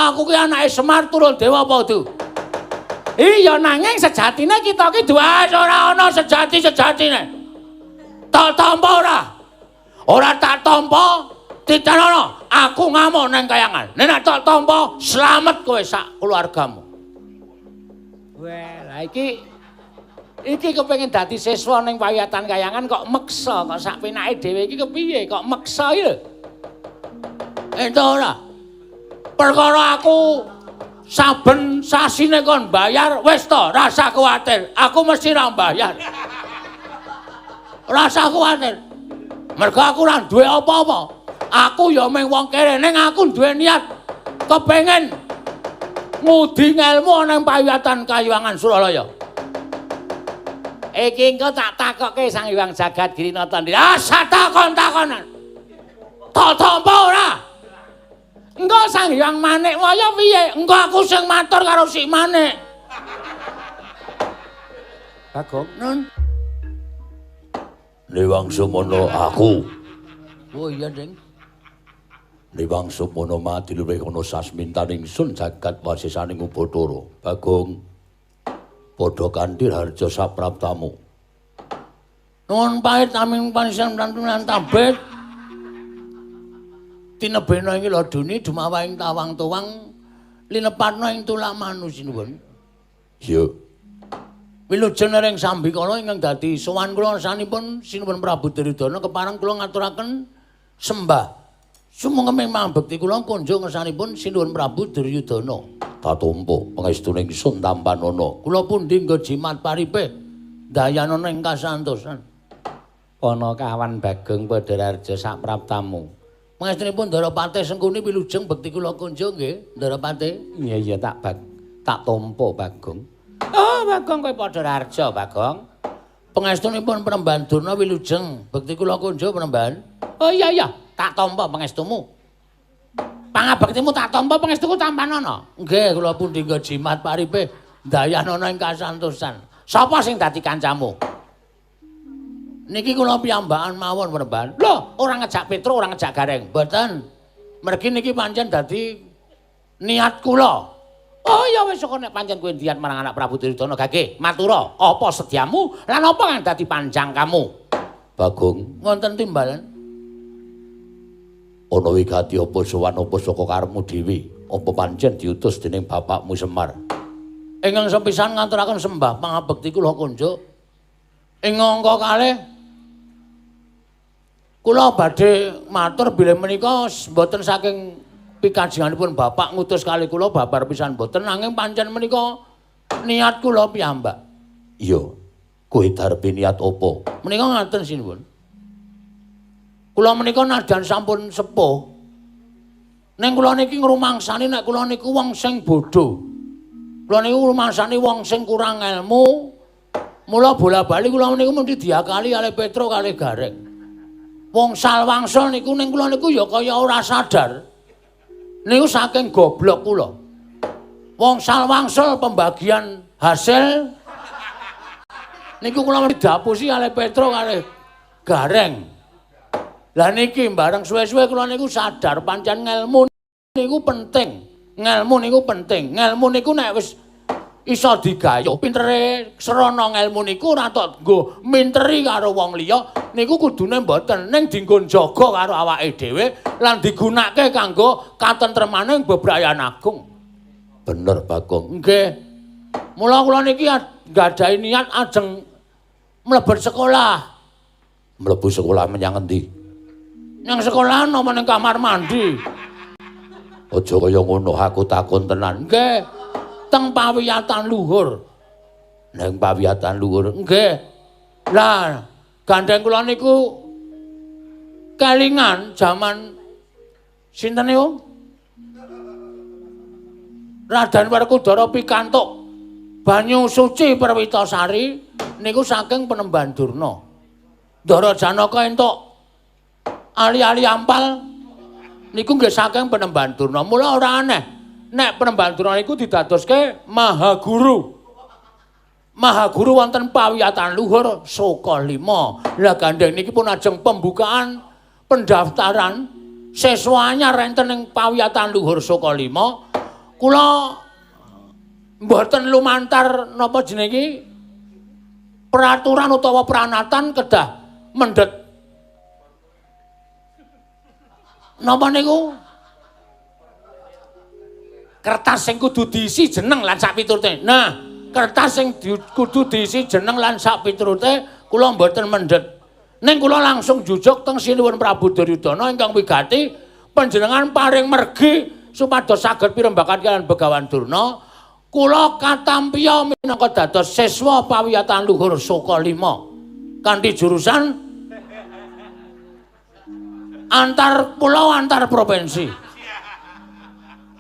aku ki anake Semar turun dewa apa kudu? Iya, nanging sejatine kita ki duwe ora ana sejati-sejatine. Tak tampa ora? Ora tak tampa, titenono aku ngamuk nang kayangan. Nek tak tampa, slamet kowe sak keluargamu. Weh, lah iki iki kepengin dadi siswa ning pawiyatan kayangan kok meksa, kok sak penake dhewe iki kepiye kok meksa iki lho. Entuk ora? Perkara aku saben sasine kon bayar, wis to, rasa kuwatir. Aku mesti ra bayar. Rasa kuwatir. Mergo aku ora duwe apa-apa. Aku ya mung wong kere, ning aku duwe niat kepengin ngudi ngelmu nang pawiyatan Kayuwangan Suralaya. Iki engko tak takokke Sang Hyang Jagat Girinata. Ah, takon-takonan. Tak tampa ora? Engko Sang Hyang Manikmaya piye? Engko aku sing matur karo si Manik. Bagong, Nun. Newang Sumono aku. Oh iya, Ding. Newang Sumono mati luwih ana sasmintaning sun jagat wasisaning Ubathara. Bagong, padha kanthi harja sapraptamu. Nuwun pahit aming panisen lan tabet. Tinebena ing laduni dumawahing tawang tuwang linepatna ing tulak manusinuwun. Iya. Wilujeng ring sambikala ingkang dadi sowan kula sanipun Sinuwun Prabu Duryudana kepareng kula ngaturaken sembah. Sumangga mambekti kula kunjung ngersanipun Sinuwun Prabu Duryudana. Tatumpa pangestune ingsun tampanana. Kula pundi nggo jimat paripe dayanana ing kasantosan. Ana kawan Bagong Padhararja sapraptamu. Pangestunipun Ndara Patih Sengkuni wilujeng bekti kula kunjung nggih, Ndara Patih. Iya iya tak tak tampa Bagong. Oh, Bagong kowe Padhararja, Bagong. Pangestunipun Penemban Durna wilujeng bekti kula kunjung Penemban. Oh iya iya, tak tampa pangestumu. Pangabektimu tak tampa pangestuku tampanana. Nggih, kula pundi nggo jimat paripe dayanana ing kasantosan. Sapa sing dadi kancamu? Niki kula piyambakan mawon Penemban. Lho, ora ngejak Petro, ora ngejak Gareng. Mboten. Mergi niki pancen dadi niat kula. Oh ya wis kok nek pancen kowe niat marang anak Prabu Duryudana gage matura apa sediamu lan apa kang dadi panjang kamu? Bagong, Wonten timbalan. Ana wigati apa sowan apa saka karepmu dhewe? Apa pancen diutus dening bapakmu Semar? Ingkang sepisan ngaturaken sembah pangabekti kula kunjuk. Ing angka kalih kula badhe matur bilih menika mboten saking pikajenganipun bapak ngutus kalih kula babar pisan mboten, nanging pancen menika niat kula piyambak. Iya. Kowe darbe niat apa? Menika ngaten sinuwun. Kula menika nadyan sampun sepuh. Ning kula niki ngrumangsani nek kula niku wong sing bodho. Kula niku ngrumangsani wong sing kurang ilmu. Mula bola-bali kula niku mesti diakali kalih Petro kalih Gareng. Wong salwangsul niku ning kula niku ya kaya ora sadar. Niku saking goblok kula. Wong salwangsul pembagian hasil niku kula mesti diapusi kalih Petro kalih Gareng. Lah niki bareng suwe-suwe kula niku sadar pancen ngelmu niku penting. Ngelmu niku penting. Ngelmu niku nek wis iso digayuh pintere srana ngelmu niku ora tok nggo minteri karo wong liya niku kudune mboten, ning dinggo njaga karo awake dhewe lan digunakake kanggo katentremaning bebrayan agung. Bener Bagong. Nggih. Mula kula niki nggadahi niat ajeng mlebet sekolah. Mlebu sekolah menyang endi? Nang sekolahan apa ning kamar mandi? Aja kaya ngono, aku takon tenan. Nggih. Teng pawiyatan luhur. Nang pawiyatan luhur. Nggih. Lah, gandeng kula niku kelingan jaman sinten niku? Raden Werkudara pikantuk banyu suci Perwitasari niku saking Penemban Durna. Ndara Janaka entuk ali-ali ampal niku nggih saking Penemban Durna. Mula ora aneh nek Penemban Durna niku didadoske Mahaguru. Mahaguru wonten pawiyatan luhur Soka 5. Lah gandeng niki pun ajeng pembukaan pendaftaran siswa anyar enten ing pawiyatan luhur Soka 5. Kula mboten lumantar napa jenenge iki peraturan utawa pranatan kedah mendhet napa niku kertas sing kudu diisi jeneng lan sak piturute. Nah, kertas sing kudu diisi jeneng lan sak piturute kula mboten mendhet. Ning kula langsung jujuk teng Sinuwun Prabu Duryudana ingkang wigati panjenengan paring mergi supados saged pirembakan kaliyan Begawan Durna. Kula katampiya minangka dados siswa pawiyatan luhur Soka 5 kanthi jurusan antar pulau antar provinsi.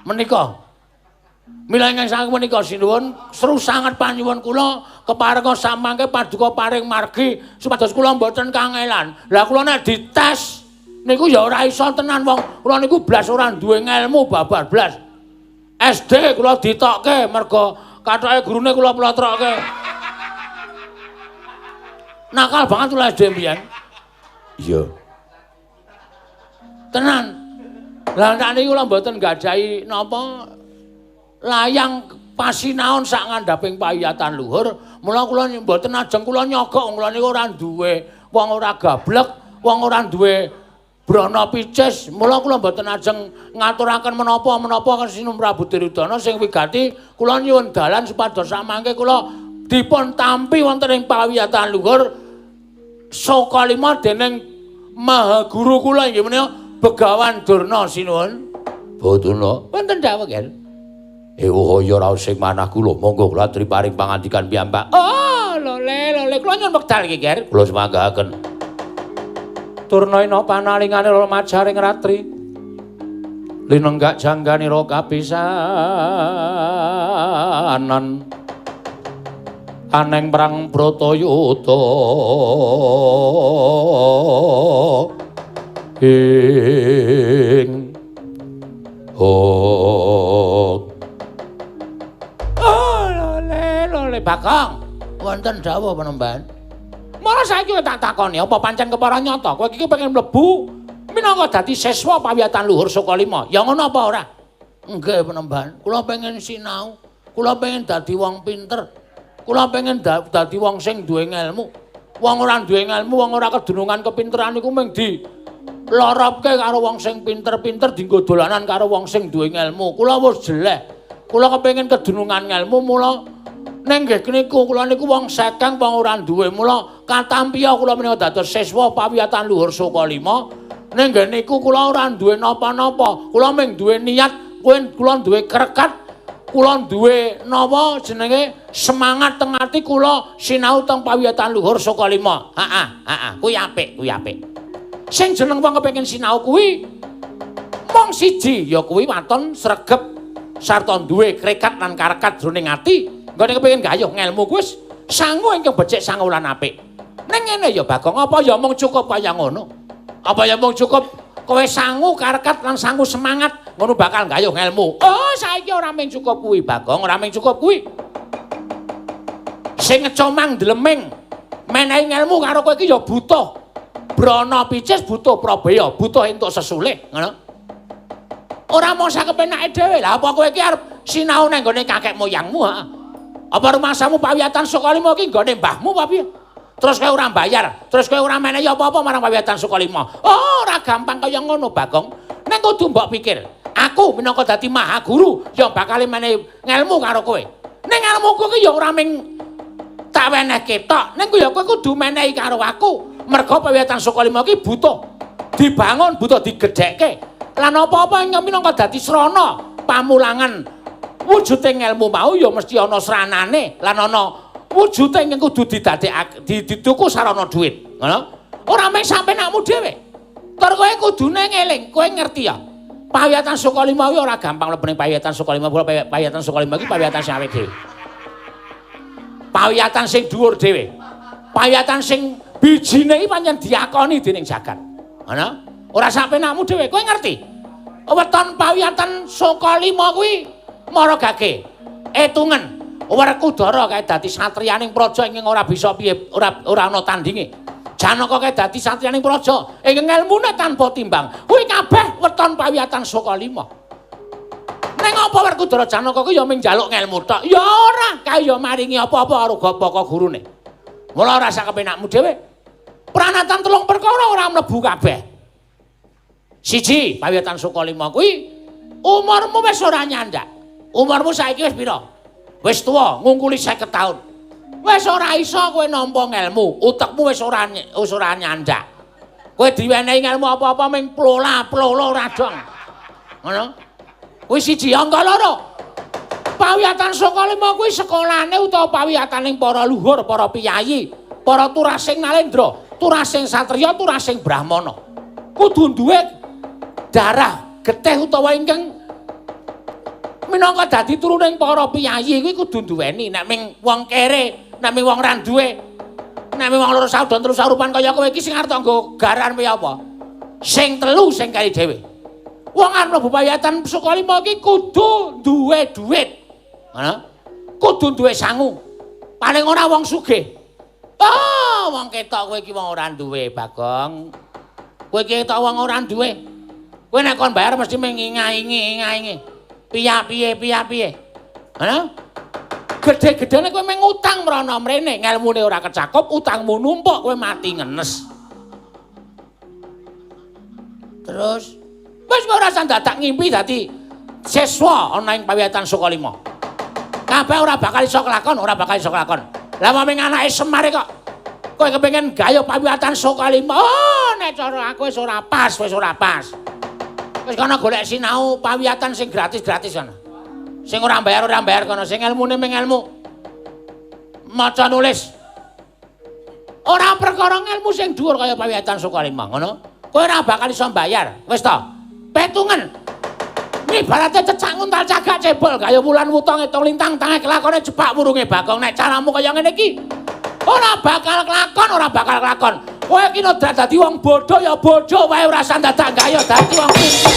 Menika mila ingkang saking menika sinuwun seru sanget panyuwun kula keparenga samangke paduka paring margi supados kula mboten kangelan. Lah kula nek dites niku ya ora iso tenan wong kula niku blas ora duwe ngelmu babar blas. SD kula ditokke mergo kathoke gurune kula plotrokke. Nakal banget kula SD mbiyen. Iya. Tenan. Lah nek niku kula mboten gadahi napa layang pasinaon sak ngandhaping pawiyatan luhur, mula kula mboten ajeng kula nyogok, kula niku ora duwe wong ora gablek, wong ora duwe brana picis, mula kula mboten ajeng ngaturaken menapa-menapa Sinuwun Prabu Duryudana sing wigati kula nyuwun dalan supados samangke kula dipun tampi wonten ing pawiyatan luhur Soka 5 dening Maha Guru kula inggih menika Begawan Durna sinuwun. Durna wonten dawuh nggih. Ewuh ya raos sing manah kula, monggo kula aturi paring pangandikan piyambak. Oh, lole lole kula nyuwun wekdal iki, Ger. Kula semanggaaken. Turna ina panalingane majaring ratri. Linenggak jangganira kapisanan. Aneng perang Bratayuda. Ing oh. Bagong, wonten dawuh penemban. Mara saiki tak takoni, apa pancen kepara nyata kowe iki pengen mlebu minangka dadi siswa pawiyatan luhur Soka 5? Ya ngono apa ora? Nggih penemban, kula pengen sinau, kula pengen dadi wong pinter. Kula pengen dadi wong sing duwe ngelmu. Wong ora duwe ngelmu, wong ora kedunungan kepinteran iku mung di loropke karo wong sing pinter-pinter, dienggo dolanan karo wong sing duwe ngelmu. Kula wis jelek. Kula kepengin kedunungan ngelmu mula ning nggih niku kula niku wong sekeng wong ora duwe mula katampiya kula menika dados siswa pawiyatan luhur Soka 5. Ning nggih niku kula ora duwe napa-napa, kula mung duwe niat, kula duwe krekat, kula duwe napa jenenge semangat teng ati kula sinau teng pawiyatan luhur Soka 5. Heeh, heeh, kuwi apik, kuwi apik. Sing jeneng wong kepengin sinau kuwi mung siji ya kuwi waton sregep sarta duwe krekat lan karekat jroning ati. Nggone kepengin gayuh ngelmu kuwi wis sangu ingkang becik sangu lan apik. Ning ngene ya Bagong, apa ya mung cukup kaya ngono? Apa ya mung cukup kowe sangu karekat lan sangu semangat ngono bakal gayuh ngelmu? Oh, saiki ora mung cukup kuwi Bagong, ora mung cukup kuwi. Sing ngecomang dleming menehi ngelmu karo kowe iki ya butuh brana picis, butuh prabeya, butuh entuk sesulih, ngono. Ora mung sakepenake dhewe. Lah apa kowe iki arep sinau nang nggone kakek moyangmu, ha? Apa rumangsamu pawiyatan Soka 5 iki nggone mbahmu apa piye? Terus kowe ora mbayar, terus kowe ora menehi apa-apa marang pawiyatan Soka 5. Oh, ora gampang kaya ngono, Bagong. Ning kudu mbok pikir, aku minangka dadi maha guru ya bakal menehi ngelmu karo kowe. Ning ngelmuku ki ya ora ming tak wenehke tok, ning ya kowe kudu menehi karo aku. Merga pawiyatan Soka 5 iki butuh dibangun, butuh digedhekke. Lan apa-apa ingkang minangka dadi srana pamulangan wujude ngelmu mau ya mesti ana sranane lan ana wujude ingkang kudu didadekake dituku sarana dhuwit, ngono. Ora mung sampenakmu dhewe. Tur kowe kudune ngeling, kowe ngerti ya. Pawiyatan Soka 5 kuwi ora gampang mlebu ning pawiyatan Soka 5, pawiyatan Soka 5 iki pawiyatan sing awake dhewe. Pawiyatan sing dhuwur dhewe. Pawiyatan sing bijine iki pancen diakoni dening jagat. Ngono. Ora sampenakmu dhewe, kowe ngerti. Weton pawiyatan Soka 5 kuwi mara gage etungen Werkudara kae dadi satriyaning praja ingkang ora bisa piye ora ana tandinge. Janaka kae dadi satriyaning praja ingkang elmune tanpa timbang. Kuwi kabeh weton pawiyatan Soka 5. Ning apa Werkudara Janaka ku ya mung njaluk ngelmu tok? Ya ora, kae ya maringi apa-apa karo gapaka gurune. Mula ora sak kepenakmu dhewe. Pranatan telung perkara ora mlebu kabeh. Siji, Pawiyatan Sukalima kuwi umurmu wis ora nyandak. Umurmu saiki wis pira? Wis tuwa, ngungkuli 50 taun. Wis ora iso kowe nampa ngelmu, utekmu wis ora nyandak. Kowe diwenehi ngelmu apa-apa mung plola-plolo ora dong. Ngono? Kuwi siji, angka loro. Pawiyatan Sukalima kuwi sekolahane utawa pawiyataning para luhur, para piyayi, para turasing nalendra, turasing satriya, turasing brahmana. Kudu duwe darah getih utawa ingkang minangka dadi turuning para piyayi kuwi kudu duweni. Nek ming wong kere, nek ming wong ra duwe, nek ming wong loro saudon telu saurupan kaya kowe iki sing arep nggo garan piye apa? Sing telu sing kari dhewe. Wong arep mlebu Pawiyatan Sukalima iki kudu duwe dhuwit. Ngono? Kudu duwe sangu. Paling ora wong sugih. Oh, wong ketok kowe iki wong ora duwe, Bagong. Kowe iki ketok wong ora duwe. Kowe nek kon bayar mesti mengingaingi-ingaingi. Piye-piye piye-piye. Ngono? Gedhe-gedhene kowe mung utang mrono mrene, ngelmune ora kecakup, utangmu numpuk, kowe mati ngenes. Terus wis ora usah dadak ngimpi dadi siswa ana ing Pawiyatan Sukalima. Kabeh ora bakal iso kelakon, ora bakal iso kelakon. Lah mung anake Semar kok kowe kepengin gayuh Pawiyatan Sukalima. Oh, nek cara aku wis ora pas, wis ora pas. Wis kono golek sinau pawiyatan sing gratis-gratis kono. Sing ora bayar kono, sing ilmune mung ilmu maca nulis. Ora perkara ilmu sing dhuwur kaya Pawiyatan Sukalima, ngono. Kowe ora bakal iso mbayar. Wis to. Petungen. Ibarate cecak nguntal cagak cebol kaya wulan wuta ngitung lintang tange kelakone jepak wurunge Bagong. Nek caramu kaya ngene iki ora bakal kelakon, ora bakal kelakon. Kowe iki nek dadi wong bodho ya bodho wae, ora usah dadak gaya dadi wong pinter.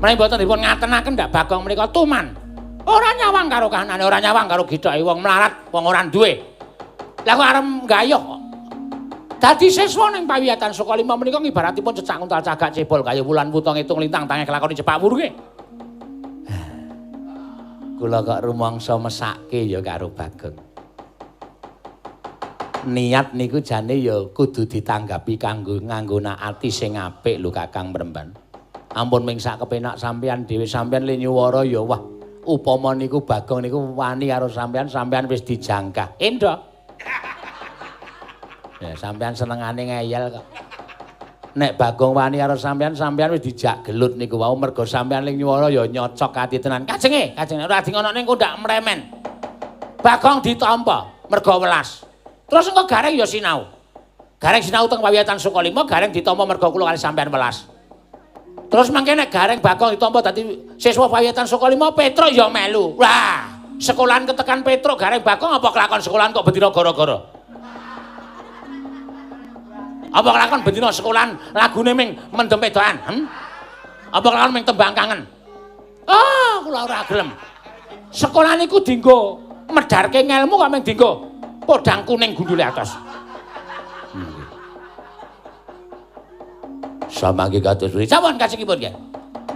Menawi mboten dipun ngatenaken ndak Bagong menika tuman. Ora nyawang karo kahanane, ora nyawang karo githoke wong melarat, wong ora duwe. Lah kok arep nggayuh kok. Dadi siswa ning Pawiyatan Sukalima menika ngibaratipun cecak nguntal cagak cebol kaya wulan wuta ngitung lintang tange kelakoni jepak wurunge. Kula kok rumangsa mesake ya karo Bagong. Niat niku jane ya kudu ditanggapi kanggo nganggo ati sing apik lho Kakang Mremban. Ampun ming sak kepenak sampeyan dhewe, sampeyan le nyuwara ya wah upama niku Bagong niku wani karo sampeyan, sampeyan wis dijangkah. Endho. Ya sampeyan senengane ngeyel kok. Nek Bagong wani karo sampeyan, sampeyan wis dijak gelut niku wau mergo sampeyan le nyuwara ya nyocok ati tenan. Kajenge, kajenge ora di ngonokne engko ndak mremen. Bagong ditampa mergo welas. Terus engko Gareng ya sinau. Gareng sinau teng Pawiyatan Sukalima, Gareng ditampa mergo kula kali sampeyan welas. Terus mangke nek Gareng Bagong ditampa dadi siswa Pawiyatan Sukalima, Petruk ya melu. Wah, sekolahan ketekan Petruk Gareng Bagong apa kelakon sekolahan kok bendina gara-gara? Apa kelakon bendina sekolahan lagune ming mendem wedokan? Apa kelakon ming tembang kangen? Ah, kula ora gelem. Sekolah niku dienggo medharke ngelmu kok ming dienggo podang kuning gundule atos. Samangke kados pundi? Sampun kajengipun nggih.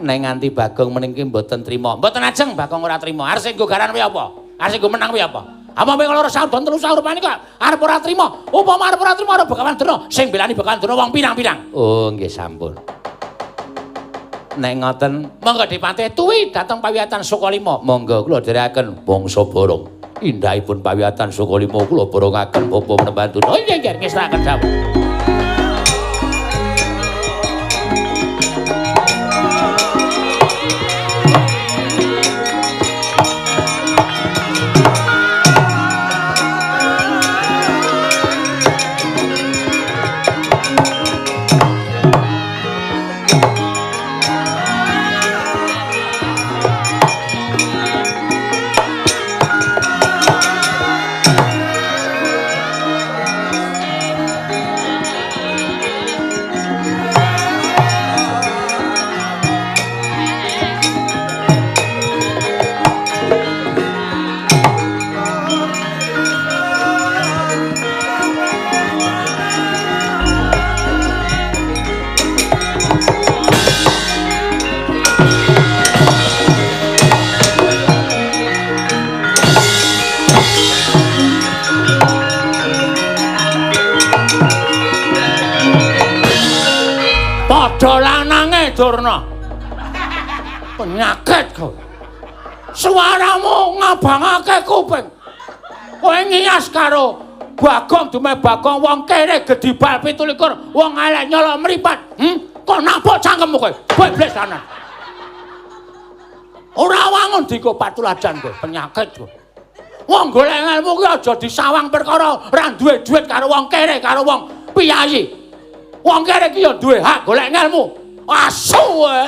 Nek nganti Bagong meniki mboten trima. Mboten ajeng Bagong ora trima. Arep sing nggo garan kuwi apa? Arep sing nggo menang kuwi apa? Apa mung loro saudon telu saurupane kok arep ora trima. Upama arep ora trima arep Begawan Durna, sing belani Begawan Durna wong pirang-pirang. Oh, nggih sampun. Nek ngoten monggo dipatih tuwi dhateng Pawiyatan Sukalima. Monggo kula dherekaken bangsa Barong. Indahipun Pawiyatan Sukalima kula borongaken bapa Mremban Durna. Oh iya nggih ngestakaken dawuh. Padha lanange Durna. Penyakit kowe. Suaramu ngabangake kuping. Kowe ngias karo Bagong dume Bagong wong kere gedibal 27 wong elek nyolok mripat. Kok napuk cangkemmu kowe? Bebles tenan. Ora wangun diko patuladan kowe, penyakit kowe. Wong golek ilmu ki aja disawang perkara ora duwe duit karo wong kere karo wong piyayi. Wong kere ki ya duwe hak golek ilmu. Asu kowe.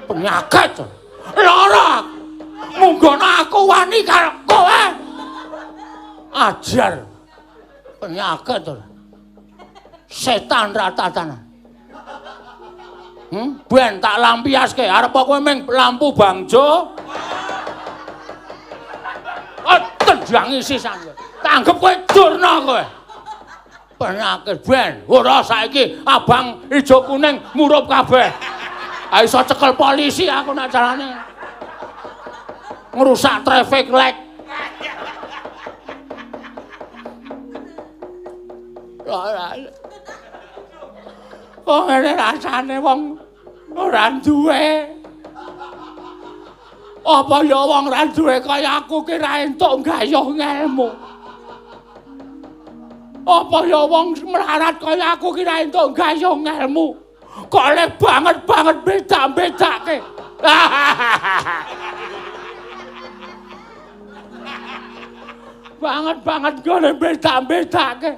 Penyakit. Lara. Munggono aku wani karo kowe. Ajar. Penyakit. Setan ratatan. Ben tak lampiaske arep kowe ming lampu bangjo. Oh, tendangi sisan kowe. Tanggep kowe Durna kowe. Penyakit ben. Ora saiki abang ijo kuning murup kabeh. Ha iso cekel polisi aku nak carane. Ngrusak traffic light. Ora. Kok ngene rasane wong ora duwe. Apa ya wong ora duwe kaya aku ki ra entuk gayuh ngelmu. Apa ya wong melarat kaya aku ki ra entuk gayuh ngelmu. Kok le banget-banget beda-bedake. Banget-banget gone beda-bedake.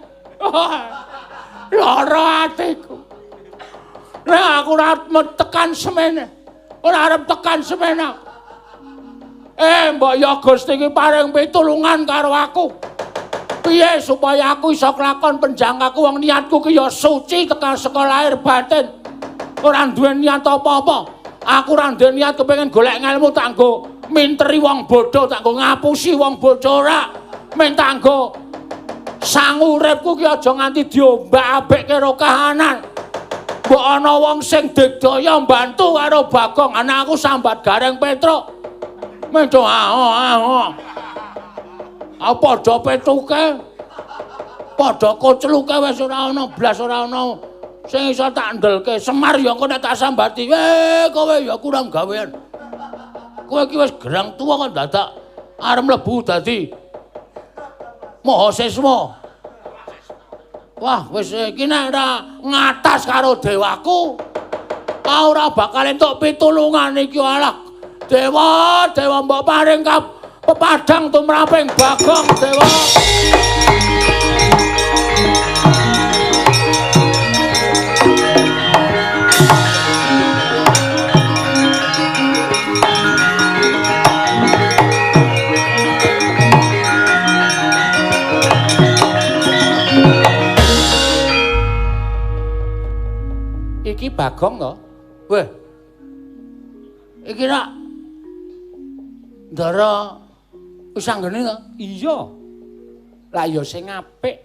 Lara atiku. Nek aku ora tekan semene. Ora arep tekan semene. Mbok ya Gusti iki paring pitulungan karo aku. Piye supaya aku iso kelakon penjangkaku wong niatku ki ya suci tekan saka lahir batin. Ora duwe niat apa-apa. Aku ora duwe niat kepengin golek ngelmu tak nggo minteri wong bodho, tak nggo ngapusi wong bodho ora. Men tak nggo sangu uripku ki aja nganti diombak-ambek karo kahanan. Mbok ana wong sing digdaya mbantu karo Bagong, anak aku sambat Gareng Petruk. Mendo aho. Aku padha petuke. Padha kocluke wis ora ana blas ora ana sing iso tak ndelke. Semar ya engko nek tak sambati, kowe ya kurang gawean. Kowe iki wis gerang tuwa kok dadak arep mlebu dadi mahasiswa. Wah, wis iki nek ora ngatas karo dewaku, ora bakal entuk pitulungan iki alah. Dewa, dewa mbok paring pepadang tumraping Bagong dewa. Iki Bagong to? Weh. Iki rak Ndara wis anggene to? Iya. Lah ya sing apik.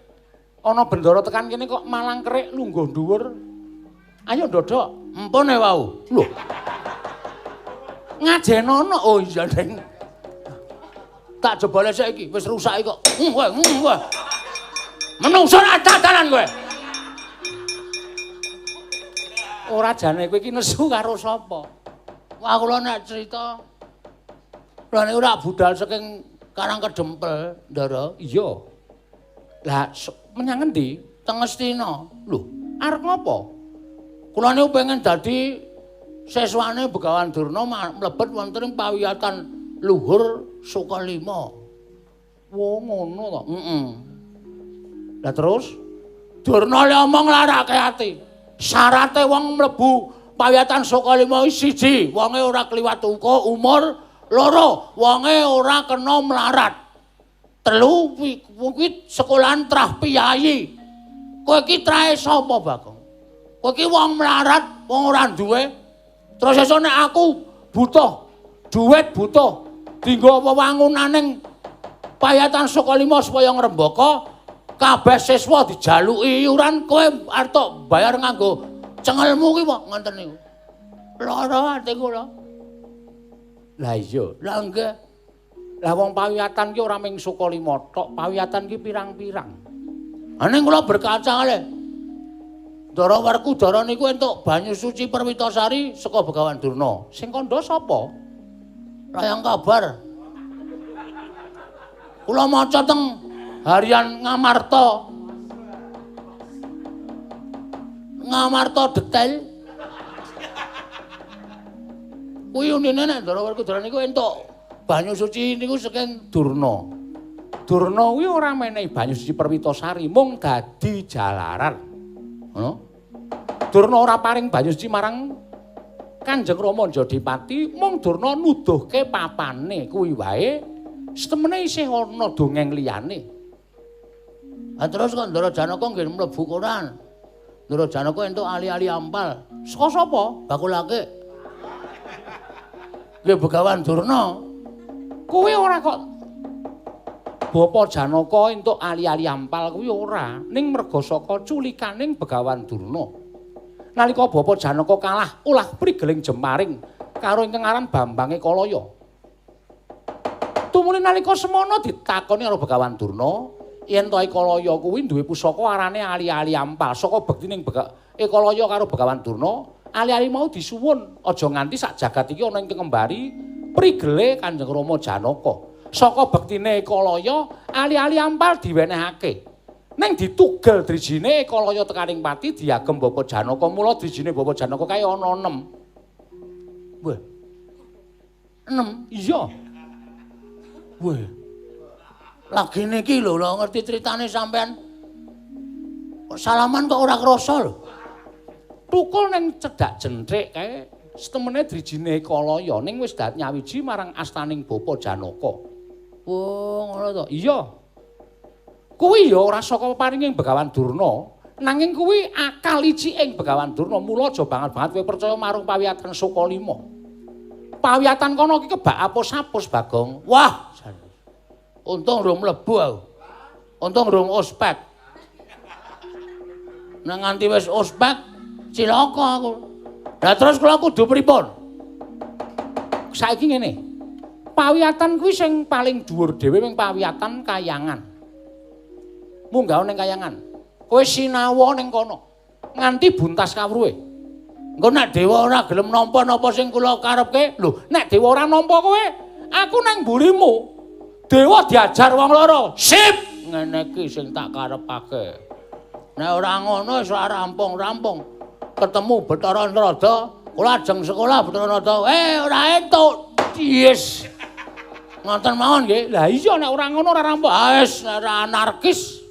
Ana bendara tekan kene kok malang kerik lungguh dhuwur. Ayo ndodhok. Empun e wau. Lho. Ngajenono. Oh iya, Deng. Tak jebole saiki wis rusak kok. Kowe, kowe. Menungso ra dadalan kowe. Ora jane kowe iki nesu karo sapa? Wah kula nek cerita kula niku ora budal saking Karang Kedempel, Ndara. Iya. Lah menyang ngendi? Teng Ngastina. Lho, arep ngopo? Kula niku pengen dadi siswane Begawan Durna mlebet wonten ing pawiyatan luhur Sukalima. Wo ngono to. Heeh. Lah terus Durna le omong larake ati. Syarate wong mlebu pawiyatan Sukalima siji, wonge ora kliwat uka umur. Loro, wonge ora kena melarat. Telu, kuwi sekolahan trah piyayi. Kowe iki trahe sapa, Bagong? Kowe iki wong melarat, wong ora duwe. Terus esuk nek aku butuh duit, butuh dienggo wewangunaning payatan Sukalima supaya ngrembaka, kabeh siswa dijaluki iuran, kowe arep tok bayar nganggo cengelmu ki kok ngoten niku. Lara ati kula. Lah iya, lah nggih. Lah wong pawiyatan ki ora mung Sukalima tok, pawiyatan ki pirang-pirang. Ning kula berkaca le. Ndara Werkudara niku entuk banyu suci Perwitasari saka Begawan Durna. Sing kandha sapa? Layang kabar. Kula maca teng Harian Ngamarta. Ngamarta detail. Kuwi unine nek Ndara Werkudara niku entuk banyu suci niku saking Durna. Durna kuwi ora menehi banyu suci Perwitasari, mung dadi jalaran. Ngono. Durna ora paring banyu suci marang Kanjeng Rama Jodipati, mung Durna nuduhke papane kuwi wae. Setemene isih ana dongeng liyane. Ha terus kok Ndara Janaka nggih mlebu koran. Ndara Janaka entuk ali-ali ampal. Saka sapa? Bakul akik. Nggih Begawan Durna. Kuwi ora kok Bapa Janaka entuk ali-ali ampal kuwi ora, ning merga saka culikaning Begawan Durna. Nalika Bapa Janaka kalah ulah prigeling jemaring karo ingkang aran Bambang Ekalaya. Tumuli nalika semana ditakoni karo Begawan Durna, yen to Ekalaya kuwi duwe pusaka arane ali-ali ampal. Saka bektining Ekalaya karo Begawan Durna, ali-ali mau disuwun aja nganti sak jagat iki ana ingkang ngembari prigele Kanjeng Rama Janaka. Saka bektine Ekalaya, ali-ali ampal diwenehake. Ning ditugel drijine Ekalaya tekaning pati diagem Bapa Janaka. Mula drijine Bapa Janaka kae ana 6. Wah. 6? Iya. Wah. Lagi niki lho, lho ngerti critane sampean. Kok salaman kok ora krasa lho. Tukul ning cedhak jenthik kae setemene drijine Ekalaya ning wis dat nyawiji marang astaning Bapa Janaka. Oh, ngono to. Iya. Kuwi ya ora saka paringing Begawan Durna, nanging kuwi akal iciking Begawan Durna. Mula aja banget-banget kowe percaya marang pawiyatan Sukalima. Pawiyatan kono iki kebak apus-apus, Bagong. Wah, untung rung mlebu aku. Untung rung ospek. Nek nganti wis ospek, cilaka aku. Lah terus kula kudu pripun? Saiki ngene. Pawiyatan kuwi sing paling dhuwur dhewe ming pawiyatan kayangan. Munggah ning kayangan. Kowe sinawa ning kono nganti buntas kawruhe. Engko nek dewa ora gelem nampa napa sing kula karepke? Lho, nek dewa ora nampa kowe, aku nang mburimu. Dewa diajar wong loro. Sip, ngene iki sing tak karepake. Nek ora ngono wis ora rampung-rampung. Ketemu Bathara Narada, kula ajeng sekolah Bathara Narada. Ora entuk. Yes. Ngoten mawon nggih. Lah iya nek ora ngono ora rampung. Ah wis ora anarkis.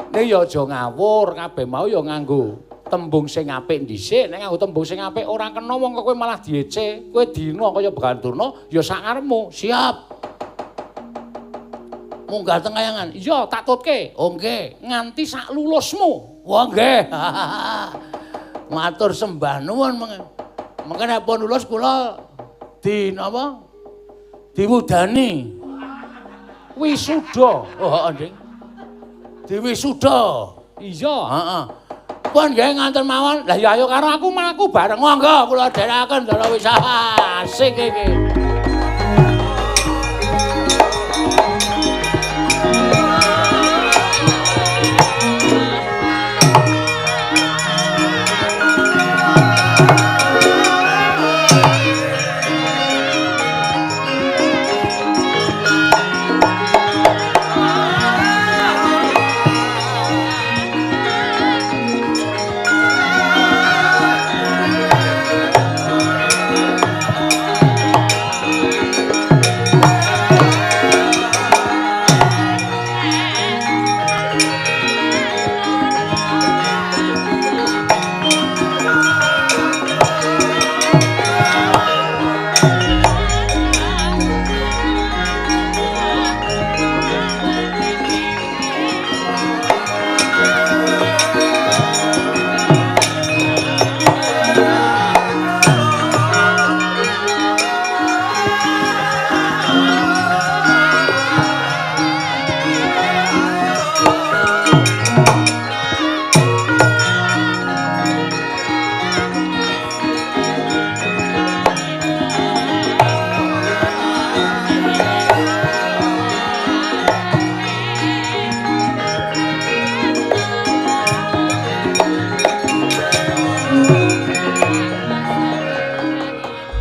Nek ya aja ngawur, kabeh mau ya nganggo tembung sing apik dhisik. Nek nganggo tembung sing apik ora kena wong kok kowe malah diece. Kowe dina kaya Begawan Durna ya sak karepmu. Siap. Munggah teng kayangan. Iya, tak tutke. Oh nggih, nganti sak lulusmu. Wah nggih. Matur sembah nuwun mengke. Mengke nek pun lulus kula di napa? Diwudani. Wisuda. Oh, heeh, Ding. Diwisuda. Iya, heeh. Pun nggih nganten mawon. Lah ya ayo karo aku mlaku bareng. Monggo kula dherekaken Ndara wis asik iki.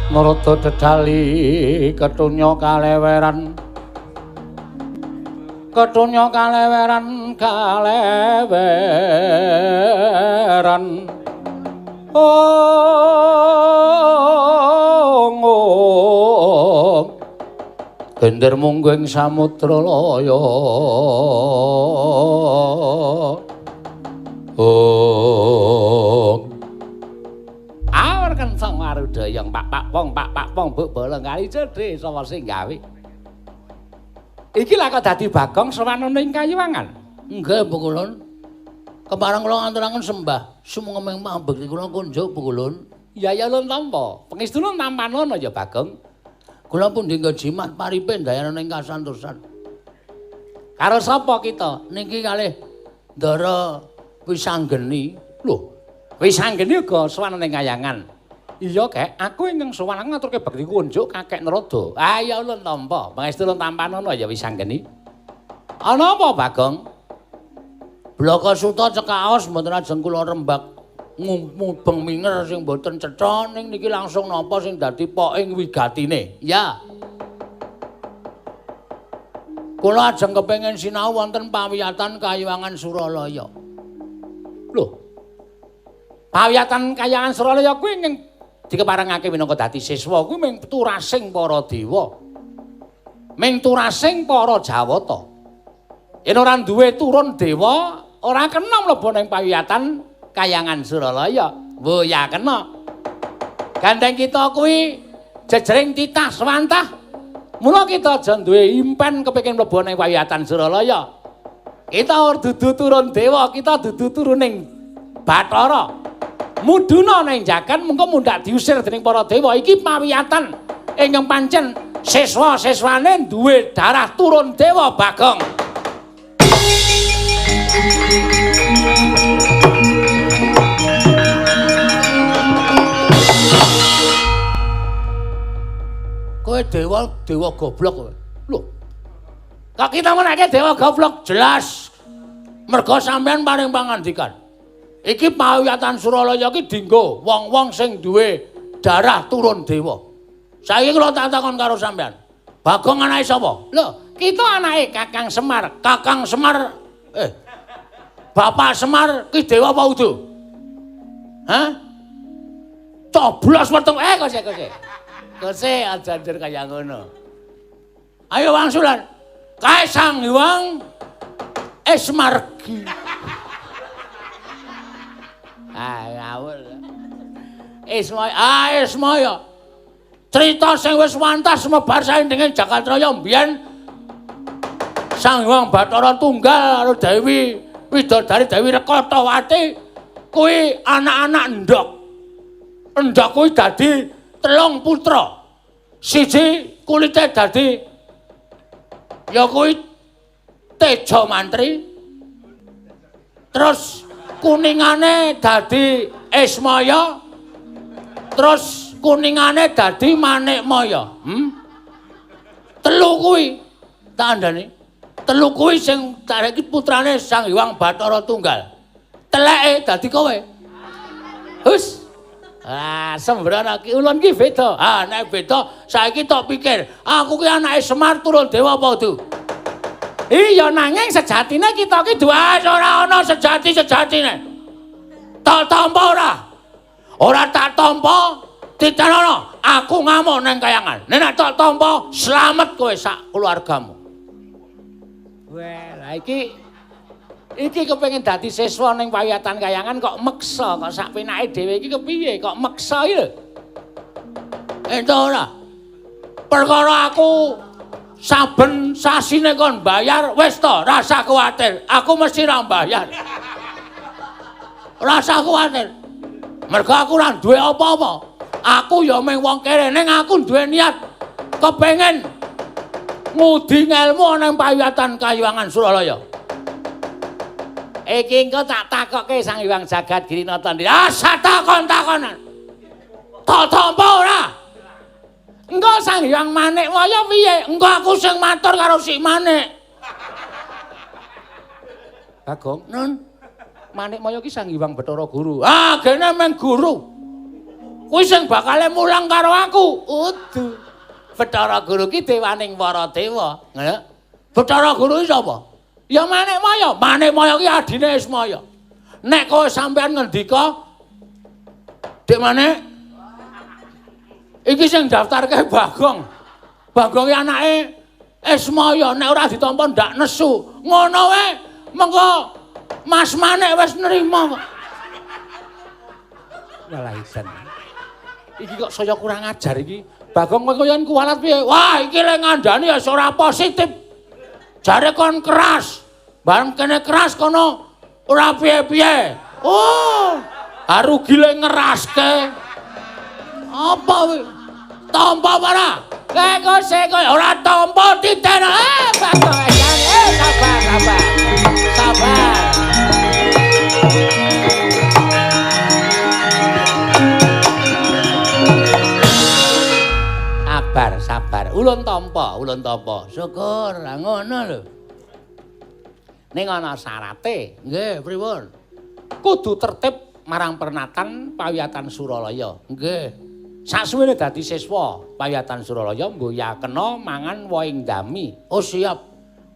Narada dedali ketunya kaleweran. Ketunya kaleweran kaleweran. Ong ong. Gender munggu ing samudra laya. Ong. Awar kenceng warudayang pak pak pong pak pak pong buk bolong kali cedhe sapa sing gawe. Iki lha kok dadi Bagong sowan ana ing Kayuwangan. Nggih, Bu Kulun. Kepareng kula ngaturaken sembah sumengeming pambekti kula kunjuk, Bu Kulun. Ya ya ulun tampa. Pengestune tampanono ya Bagong. Kula pundi nggo jimat paripe ndayana ing kasantosan. Karo sapa kita? Niki kalih Ndara Wisanggeni. Lho, Wisanggeni uga sowan ning Kayangan. Iya, Kek, aku ingkang sowan ngaturke bekti kunjuk Kakek Narada. Ah ya ulun tampa. Pangestu ulun tampanono ya Wisanggeni. Ana apa, Bagong? Blaka Suta cekaos mboten ajeng kula rembak mubeng minger sing mboten cetha ning niki langsung napa sing dadi poking wigatine. Ya. Kula ajeng kepengin sinau wonten pawiyatan Kayuwangan Suralaya. Lho. Pawiyatan Kayangan Suralaya kuwi ingkang dikeparengake minangka dadi siswa kuwi ming turasing para dewa. Ming turasing para Jawata. Yen ora duwe turun dewa, ora kena mlebu ning pawiyatan Kayangan Suralaya. Wo ya kena. Gandeng kita kuwi jejering titah swantah. Mula kita aja duwe impen kepengin mlebu ning pawiyatan Suralaya. Kita ora dudu turun dewa, kita dudu turuning Bathara. Mudhuna ning jagan mengko mundhak diusir dening para dewa. Iki pawiyatan ingkang pancen siswa-siswane duwe darah turun dewa, Bagong. Kowe dewa, dewa goblok kowe. Lho. Kok kita menake dewa goblok? Jelas. Merga sampean paring pangandikan. Iki pawiyatan Suralaya iki dinggo wong-wong sing duwe darah turun dewa. Saiki kula tak takon karo sampean. Bagong anake sapa? Lho, kita anake Kakang Semar. Kakang Semar Bapak Semar ki dewa apa udu? Hah? Coblos weteng kose kose. Kose aja njer kaya ngono. Ayo wangsulan. Kae Sang Hyang Esmargi. Ah ngawur. Ismaya, ah Ismaya. Crita sing wis wantas semebar saindenging Jagatraya mbiyen Sang Hyang Bathara Tunggal karo Dewi Widodari Dewi Rekatawati kuwi anak-anak endhog. Endhog kuwi dadi 3 putra. Siji kulite dadi ya kuwi Teja Mantri. Terus kuningane dadi Ismaya. Terus kuningane dadi Manikmaya. Telu kuwi tak andani. Telu kuwi sing iki putrane Sang Hyang Bathara Tunggal. Teleke dadi kowe. Hus. Ah, sembrono ki ulun ki beda. Ah, nek beda saiki tok pikir, aku ki anake Semar turun dewa apa udu? Iya, nanging sejatine kita ki duwe ora ana sejati-sejatine. Tak tampa ora? Ora tak tampa, titenono, aku ngamuk nang Kayangan. Nek tak tampa, slamet kowe sak keluargamu. Wah, lah iki kepengin dadi siswa ning pawiyatan Kayangan kok meksa, kok sak penake dhewe iki kepiye kok meksa iki lho. Entuk ora? Perkara aku saben sasine kon bayar wis to, rasa kuwatir. Aku mesti ra bayar. Rasa kuwatir. Mergo aku ora duwe apa-apa. Aku ya mung wong kere ning aku duwe niat kepengin ngudi ngelmu nang pawiyatan Kayuwangan Suralaya. Iki engko tak takokke Sang Hyang Jagat Girinata. Ah, takon-takonan. Tak tampa ora? Engko Sang Hyang Manikmaya piye? Engko aku sing matur karo si Manik. Bagong, Nun. Manikmaya ki Sang Hyang Bathara Guru. Ah, gene meng guru. Kuwi sing bakale mulang karo aku. Udu. Bathara Guru ki dewaning para dewa. Ngono. Bathara Guru ki sapa? Ya Manikmaya. Manikmaya ki adine Ismaya. Nek kowe sampean ngendika Dik Manik, iki sing daftarke Bagong. Bagong ki anake Ismaya, nek ora ditampa ndak nesu. Ngono wae, mengko Mas Manik wis nrima kok. Walah isan. Iki kok saya kurang ajar iki. Bagong kowe koyo kuwalat piye? Wah, iki le ngandani ya ora positif. Jare kon keras. Bareng kene keras kono ora piye-piye. Oh, rugi le ngeraske. Apa kuwi? Tampa ora? Kok sik ora tampa titen. Bagong sabar, sabar. Sabar. Sabar, sabar. Ulun tampa, ulun tampa. Syukur, ngono lho. Ning ana syarate. Nggih, pripun? Kudu tertib marang pernatan Pawiyatan Suralaya. Nggih. Saksuwene dadi siswa Pawiyatan Suralaya nggo ya kena mangan wohing dami. Oh siap.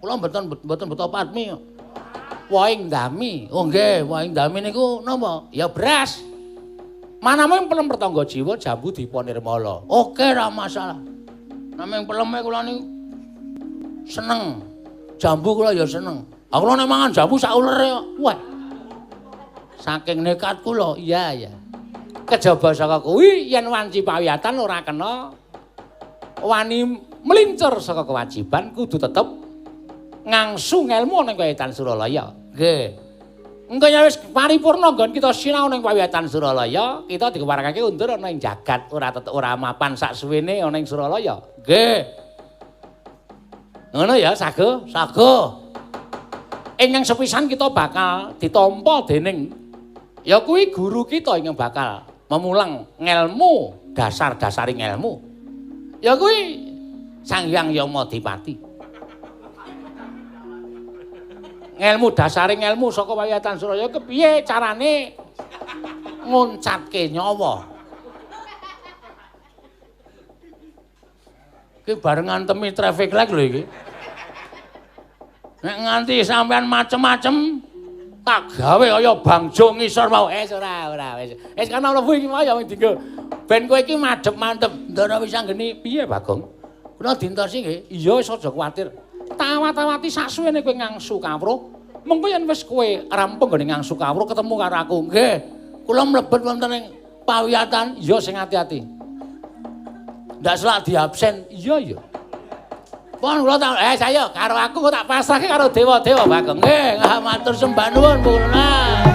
Kula mboten beto padmi. Wohing dami. Oh nggih, wohing dami niku napa? Ya beras. Manamung pelem pertangga jiwa jambu dipa nirmala. Oke, ra masalah. Namung peleme kula niku seneng. Jambu kula ya seneng. Aku nek mangan jambu sak ulere kok. Wah. Saking nekat kula. Iya, iya. Kejaba saka kuwi yen wanci pawiyatan ora kena wani mlincur saka kewajiban kudu tetep ngangsu ngelmu ning Pawiyatan Suralaya. Nggih. Engko yen wis paripurna nggon kita sinau ning Pawiyatan Suralaya, kita dikeparengake undur ana ing jagat ora tetep ora mapan sak suwene ana ing Suralaya. Nggih. Ngono ya, Sago, Sago. Ingkang sepisan kita bakal ditampa dening ya kuwi guru kita ingkang bakal memulang ngelmu, dasar-dasaring ngelmu. Ya kuwi Sang Hyang Yamadipati. Ngelmu dasaring ngelmu saka Pawiyatan Suralaya kepiye carane nguncatke nyawa. Iki bareng ngantemi traffic light lho iki. Nek nganti sampean macem-macem tak gawe kaya bangjo ngisor mau. Ora ora wis. Wis kana mlebu iki mau ya dinggo. Ben kowe iki madhep-mantep. Ndara wis anggeni piye Bagong? Kula dintosi nggih. Iya wis aja kuwatir. Tawat-tawati saksuwene kowe ngangsu kawruh. Mengko yen wis kowe rampung nggone ngangsu kawruh ketemu karo aku. Nggih. Kula mlebet wonten ing pawiyatan. Iya sing ati-ati. Ndak selak diabsen. Iya iya. Pon kula tak saya karo aku kok tak pasrahke karo dewa-dewa Bagong. Nggih, matur sembah nuwun Bu Lurah.